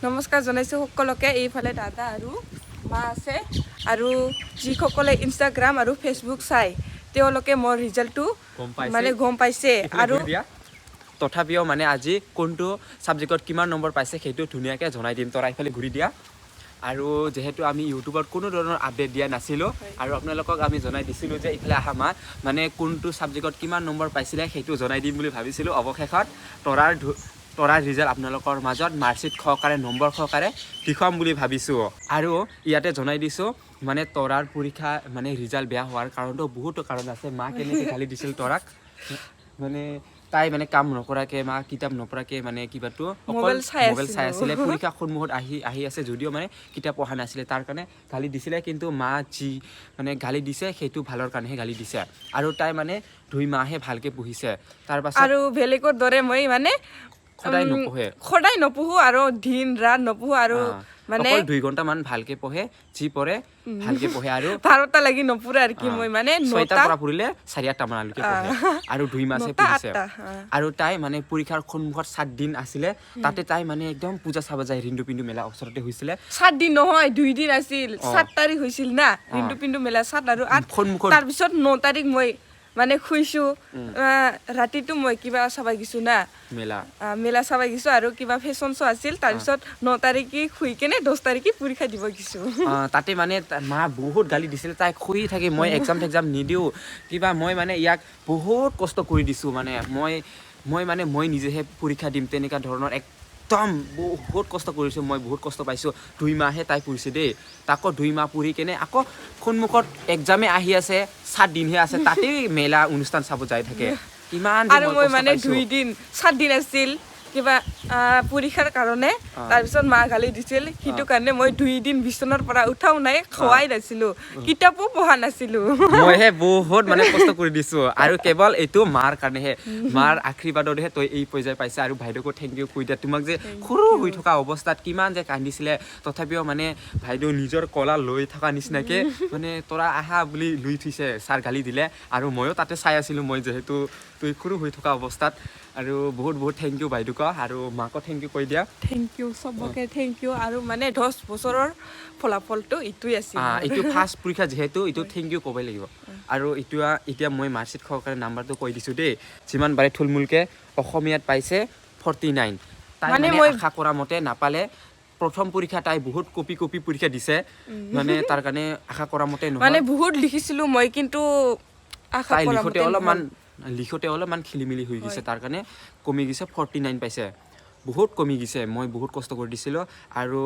নমস্কাৰ জনাইছোঁ সকলোকে। এইফালে দাদা আৰু মা আছে আৰু যিসকলে ইনষ্টাগ্ৰাম আৰু ফেচবুক চাই, তেওঁলোকে মোৰ ৰিজাল্টটো গম পাইছে। মানে গম পাইছে। এইফালে আৰু ঘূৰি দিয়া। তথাপিও মানে আজি কোনটো ছাবজেক্টত কিমান নম্বৰ পাইছে, সেইটো ধুনীয়াকৈ জনাই দিম। তৰা, এইফালে ঘূৰি দিয়া। আৰু যিহেতু আমি ইউটিউবত কোনো ধৰণৰ আপডেট দিয়া নাছিলোঁ আৰু আপোনালোকক আমি জনাই দিছিলোঁ যে ইফালে অহা মাহ মানে কোনটো ছাবজেক্টত কিমান নম্বৰ পাইছিলে, সেইটো জনাই দিম বুলি ভাবিছিলোঁ। অৱশেষত তৰাৰ ৰিজাল্ট আপোনালোকৰ মাজত মাৰ্কশ্বিট সহকাৰে, নম্বৰ সহকাৰে দেখুৱাম বুলি ভাবিছোঁ। আৰু ইয়াতে জনাই দিছোঁ, মানে তৰাৰ পৰীক্ষা মানে ৰিজাল্ট বেয়া হোৱাৰ কাৰণটো বহুতো কাৰণ আছে। মা কেনেকৈ গালি দিছিল তৰাক, মানে তাই মানে কাম নকৰাকে, মা কিতাপ নপঢ়াকে মানে কিবাটো অকল মোবাইল চাই মোবাইল চাই আছিলোঁ। আছিলে। পৰীক্ষা সন্মুখত আহি আহি আছে যদিও মানে কিতাপ পঢ়া নাছিলে, তাৰ কাৰণে গালি দিছিলে। কিন্তু মা যি মানে গালি দিছে, সেইটো ভালৰ কাৰণেহে গালি দিছে। আৰু তাই মানে 2 মাহহে ভালকে পঢ়িছে, তাৰ পাছত আৰু বেলেগৰ দৰে মই মানে সদায় নপঢ়ে। সদায় নপঢ়ো আৰু দিন ৰাত নপঢ়ো আৰু মানে অকল 2 ঘণ্টামান ভালকে পঢ়ে, যি পঢ়ে ভালকে পঢ়ে আৰু 12টা লাগি নপঢ়ে আৰু কি। মই মানে 6টাৰ 9টা পৰা পঢ়িলে চাৰে আঠটামানলৈকে পঢ়ে আৰু 2 মাহহে 9টা, পঢ়িছে। 8টা। আৰু তাই মানে পৰীক্ষাৰ সন্মুখত 7 দিন আছিলে, তাতে তাই মানে একদম পূজা চাব যায়। ৰিন্দু পিন্দু মেলা ওচৰতে হৈছিলে। 7 দিন নহয়, 2 দিন আছিল। 7 তাৰিখ হৈছিল না ৰিন্দু পিন্দু মেলা, 7 আৰু 8। সন্মুখত তাৰপিছত 9 তাৰিখ মই মানে শুইছো। ৰাতিটো মই কিবা চাব গৈছো না। মেলা। মেলা চাব গৈছো আৰু কিবা ফেশ্বন শ্ব' আছিল। তাৰপিছত 9 তাৰিখে শুই কেনে 10 তাৰিখে পৰীক্ষা দিব গৈছো। তাতে মানে মা বহুত গালি দিছিলে। তাই শুই থাকি মই এক্সাম টেক্সাম নিদিওঁ কিবা, মই মানে ইয়াক বহুত কষ্ট কৰি দিছোঁ, মানে মই মই মানে মই নিজেহে পৰীক্ষা দিম, তেনেকুৱা ধৰণৰ একদম বহুত কষ্ট কৰিছোঁ। মই বহুত কষ্ট পাইছোঁ। 2 মাহহে তাই পঢ়িছে দেই। তাকো 2 মাহ পঢ়ি কেনে আকৌ সন্মুখত এক্সামে আহি আছে, 7 দিনহে আছে, তাতেই মেলা অনুষ্ঠান চাব যাই থাকে। কিমান যে আৰু মই কষ্ট মানে পাইছোঁ। 2 দিন, 7 দিন আছিল কিবা পৰীক্ষাৰ কাৰণে। তাৰপিছত মা গালি দিছিল, সেইটো কাৰণে মই 2 দিন বিচনাৰ পৰা উঠাও নাই, খোৱাই নাছিলো, কিতাপো পঢ়া নাছিলো। মইহে বহুত মানে কষ্ট কৰি দিছো আৰু কেৱল এইটো মাৰ কাৰণেহে, মাৰ আশীৰ্বাদতহে তই এই পৰ্যায় পাইছা। আৰু বাইদেউকো thank U কৈ দিয়া। তোমাক যে সৰু হৈ থকা অৱস্থাত কিমান যে কান্দিছিলে, তথাপিও মানে বাইদেউ নিজৰ কলা লৈ থকা নিচিনাকে মানে তৰা আহা বুলি লৈ থৈছে। ছাৰ গালি দিলে আৰু ময়ো তাতে চাই আছিলোঁ মই, যিহেতু তুই সৰু হৈ থকা অৱস্থাত। আৰু বহুত বহুত thank U বাইদেউক আৰু মাকো thank U কৈ দিয়া। Thank U চবকে, thank U. আৰু মানে 10 বছৰৰ ফলাফলটো এইটোৱে আছিল। এইটো ফাৰ্ষ্ট পৰীক্ষা যিহেতু এইটো thank U ক'বই লাগিব। আৰু এইটো এতিয়া মই মাৰ্কশ্বিট সহকাৰে নাম্বাৰটো কৈ দিছোঁ দেই, যিমান পাৰে থুলমূলকে। অসমীয়াত পাইছে 49। তাই মানে মানে আশা কৰা মতে নাপালে। প্ৰথম পৰীক্ষা তাই বহুত কপি কপি পৰীক্ষা দিছে, মানে তাৰ কাৰণে আশা কৰা মতে মানে নহয়। বহুত লিখিছিলো মই, কিন্তু আশা তাই কৰা লিখোঁতে মতে অলপমান নহ'ল। লিখোঁতে অলপমান খেলি মেলি হৈ গৈছে, তাৰ কাৰণে কমি গৈছে, 49 পাইছে। বহুত কমি গৈছে, মই বহুত কষ্ট কৰি দিছিলোঁ। আৰু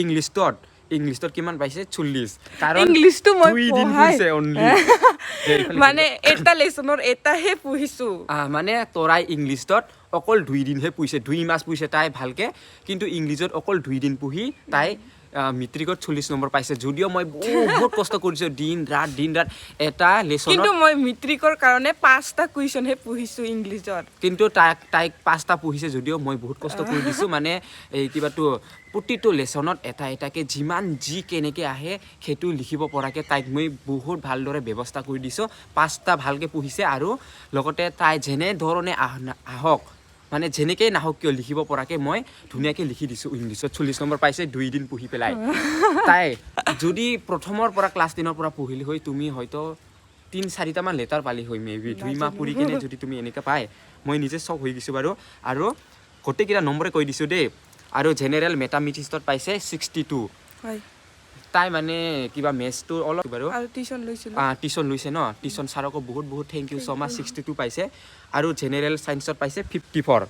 ইংলিছটোত কিমান পাইছে? 40। কাৰণ ইংলিছটো মই 2 দিন পঢ়াই পঢ়িছে অনলি। মানে এটা লেচনৰ এটাহে পঢ়িছো। মানে তৰাই ইংলিছত অকল 2 দিনহে পঢ়িছে। 2 মাহ পঢ়িছে তাই ভালকে, কিন্তু ইংলিছত অকল 2 দিন পঢ়ি তাই মেট্ৰিকত 40 নম্বৰ পাইছে, যদিও মই বহুত কষ্ট কৰিছোঁ, দিন ৰাত দিন ৰাত এটা লেচনত। কিন্তু মই মেট্ৰিকৰ কাৰণে পাঁচটা কুৱেশ্যনহে পঢ়িছো ইংলিছত। কিন্তু তাইক পাঁচটা পঢ়িছে যদিও মই বহুত কষ্ট কৰি দিছোঁ। মানে এই কিবাটো প্ৰতিটো লেচনত এটা এটাকে যিমান যি কেনেকৈ আহে, সেইটো লিখিব পৰাকৈ তাইক মই বহুত ভালদৰে ব্যৱস্থা কৰি দিছোঁ। পাঁচটা ভালকৈ পঢ়িছে আৰু লগতে তাই যেনেধৰণে আহক, মানে যেনেকেই নাহক কিয়, লিখিব পৰাকৈ মই ধুনীয়াকৈ লিখি দিছোঁ। ইংলিছত 40 নম্বৰ পাইছে 2 দিন পঢ়ি পেলাই। তাই যদি প্ৰথমৰ পৰা ক্লাছ 10ৰ পৰা পঢ়িলি হয়, তুমি হয়তো তিনি চাৰিটামান লেটাৰ পালি হয় মে বি। 2 মাহ পঢ়ি কেনে যদি তুমি এনেকৈ পায়, মই নিজে চক হৈ গৈছোঁ বাৰু। আৰু গোটেইকেইটা নম্বৰে কৈ দিছোঁ দেই। আৰু জেনেৰেল মেথামেটিক্সত পাইছে 62। হয়। তাই মানে কিবা মেথছটো অলপ বাৰু আৰু টিউচন লৈছিলো। টিউচন লৈছে ন? টিউচন ছাৰকো বহুত বহুত thank you so much. 62 পাইছে। আৰু জেনেৰেল ছায়েন্সত পাইছে 54।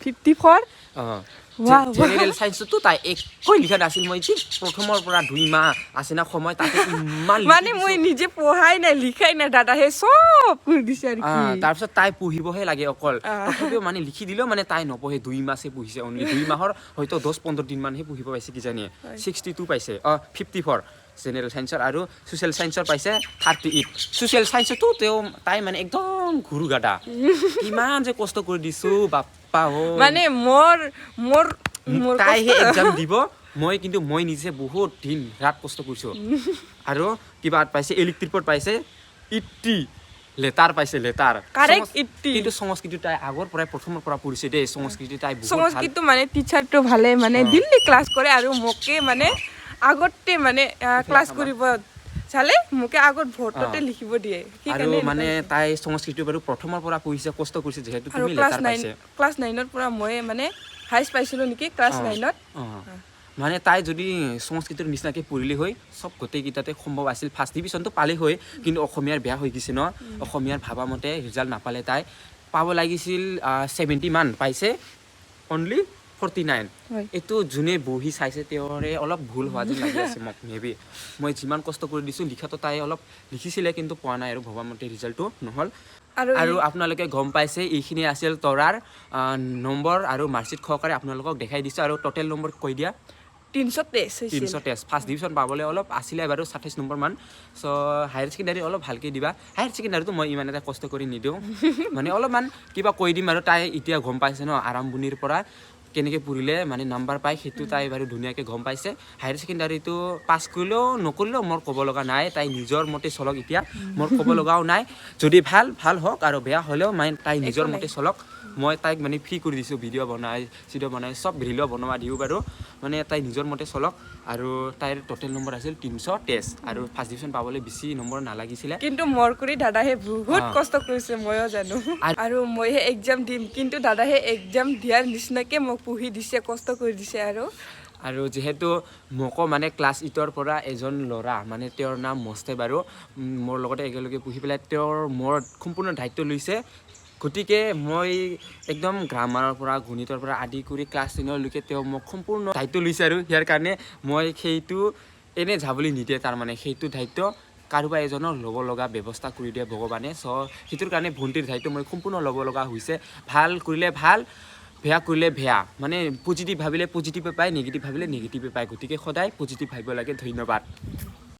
54? অঁ। Wow. জেনেৰেল ছায়েন্সতো তাই একোৱে লিখা নাছিল। মই যি প্ৰথমৰ পৰা 2 মাহ আছে না সময়, তাতে ইমান লিখি মানে দিছোঁ। মই নিজে পঢ়াই নাই, লিখাই নাই, দাদাহে চব কৰি দিছে আৰু কি। তাৰপিছত তাই পঢ়িবহে লাগে অকল। তথাপিও মানে লিখি দিলেও মানে তাই নপঢ়ে। 2 মাহহে পঢ়িছে অনলি। 2 মাহৰ হয়তো 10-15 দিনমানহে পঢ়িব পাইছে কিজানি। 62 পাইছে, 54 জেনেৰেল ছায়েন্সৰ। আৰু ছ'চিয়েল ছায়েন্সৰ পাইছে 38। ছ'চিয়েল ছায়েন্সতো তেওঁ তাই মানে একদম ঘুৰু গাদা। কিমান যে কষ্ট কৰি দিছোঁ, বাপ্পা অ'। মানে মোৰ মোৰ মোৰ তাইহে কষ্ট- এক্সাম দিব, মই কিন্তু মই নিজে বহুত দিন ৰাত কষ্ট কৰিছোঁ। আৰু কিবা পাইছে, ইলেক্ট্ৰিকত পাইছে 80। লেটাৰ পাইছে, লেটাৰ। Correct 80। কিন্তু সংস্কৃতি তাই আগৰ পৰাই, প্ৰথমৰ পৰা পঢ়িছে দেই। সংস্কৃতি তাই বহুত ভাল। সংস্কৃতটো মানে টিচাৰটো ভালে, মানে দিল্লী ক্লাছ কৰে আৰু মোকে মানে আগতে মানে ক্লাছ কৰিব চালে মোকে আগত ভোটতে লিখিব দিয়ে। আৰু সেইকাৰণে মানে তাই সংস্কৃতি বাৰু প্ৰথমৰ পৰা পঢ়িছে, কষ্ট কৰিছে যিহেতু আৰু তুমি ক্লাছ লেটাৰ 9 পাইছে। ক্লাছ 9ৰ পৰা মই মানে হাইষ্ট পাইছিলোঁ নেকি ক্লাছ 9ত। অঁ, মানে তাই যদি সংস্কৃতিৰ নিচিনাকৈ পঢ়িলে হয়, চব গোটেইকেইটাতে সম্ভৱ আছিল। ফাৰ্ষ্ট ডিভিশ্যনটো পালেই হয়, কিন্তু অসমীয়াৰ বেয়া হৈ গৈছে ন। অসমীয়াৰ ভাবা মতে ৰিজাল্ট নাপালে। তাই পাব লাগিছিল 70 মান, পাইছে অনলি 49। হয়। এইটো যোনে বহি চাইছে তেওঁৰে অলপ ভুল হোৱা যেন লাগি আছে মোক। মে বি মই যিমান কষ্ট কৰি দিছোঁ, লিখাটো তাই অলপ লিখিছিলে, কিন্তু পোৱা নাই আৰু ভবা মতে ৰিজাল্টটো নহ'ল। আৰু আৰু আপোনালোকে গম পাইছে, এইখিনি আছিল তৰাৰ নম্বৰ আৰু মাৰ্কশ্বিট সহকাৰে আপোনালোকক দেখাই দিছোঁ। আৰু টোটেল নম্বৰ কৈ দিয়া। 323 হৈছিল। 323। ফাৰ্ষ্ট ডিভিশ্যন পাবলৈ অলপ আছিলে বাৰু 27 নম্বৰমান। চ' হায়াৰ ছেকেণ্ডাৰী অলপ ভালকৈ দিবা। হায়াৰ ছেকেণ্ডাৰীটো মই ইমান এটা কষ্ট কৰি নিদিওঁ, মানে অলপমান কিবা কৈ দিম আৰু। তাই এতিয়া গম পাইছে ন, আৰম্ভণিৰ পৰা কেনেকৈ পঢ়িলে মানে নাম্বাৰ পায়, সেইটো তাই বাৰু ধুনীয়াকৈ গম পাইছে। হায়াৰ ছেকেণ্ডাৰীটো পাছ কৰিলেও নকৰিলেও মোৰ ক'ব লগা নাই। তাই নিজৰ মতে চলক, এতিয়া মোৰ ক'ব লগাও নাই। যদি ভাল ভাল হওক আৰু বেয়া হ'লেও মানে তাই নিজৰ একো নাই। মতে চলক। মই তাইক মানে ফ্ৰী কৰি দিছোঁ, ভিডিঅ' বনাই, চিডিঅ' বনাই, চব ৰিলো বনোৱা দিওঁ বাৰু। মানে তাই নিজৰ মতে চলক। আৰু তাইৰ টোটেল নম্বৰ আছিল 323 আৰু ফাৰ্ষ্ট ডিভিশ্যন পাবলৈ বেছি নম্বৰ নালাগিছিলে। কিন্তু মোৰ কৰি দাদাহে বহুত কষ্ট কৰিছে, ময়ো জানো। আৰু মইহে এক্সাম দিম, কিন্তু দাদাহে এক্সাম দিয়াৰ নিচিনাকে মোক পঢ়ি দিছে, কষ্ট কৰি দিছে আৰু। আৰু যিহেতু মোকো মানে ক্লাছ 8ৰ পৰা এজন ল'ৰা, মানে তেওঁৰ নাম মস্তে বাৰু, মোৰ লগতে একেলগে পঢ়ি পেলাই তেওঁৰ মোৰ সম্পূৰ্ণ দায়িত্ব লৈছে। গতিকে মই একদম গ্ৰামাৰৰ পৰা, গণিতৰ পৰা আদি কৰি ক্লাছ 10লৈকে তেওঁ মোক সম্পূৰ্ণ দায়িত্ব লৈছে। আৰু ইয়াৰ কাৰণে মই সেইটো এনে যাবলৈ নিদিয়ে, তাৰমানে সেইটো দায়িত্ব কাৰোবা এজনৰ ল'ব লগা ব্যৱস্থা কৰি দিয়ে ভগৱানে। চ' সেইটোৰ কাৰণে ভণ্টিৰ দায়িত্ব মই সম্পূৰ্ণ ল'ব লগা হৈছে। ভাল কৰিলে ভাল, বেয়া কৰিলে বেয়া। মানে পজিটিভ ভাবিলে পজিটিভে পায়, নিগেটিভ ভাবিলে নিগেটিভে পায়। গতিকে সদায় পজিটিভ ভাবিব লাগে। ধন্যবাদ।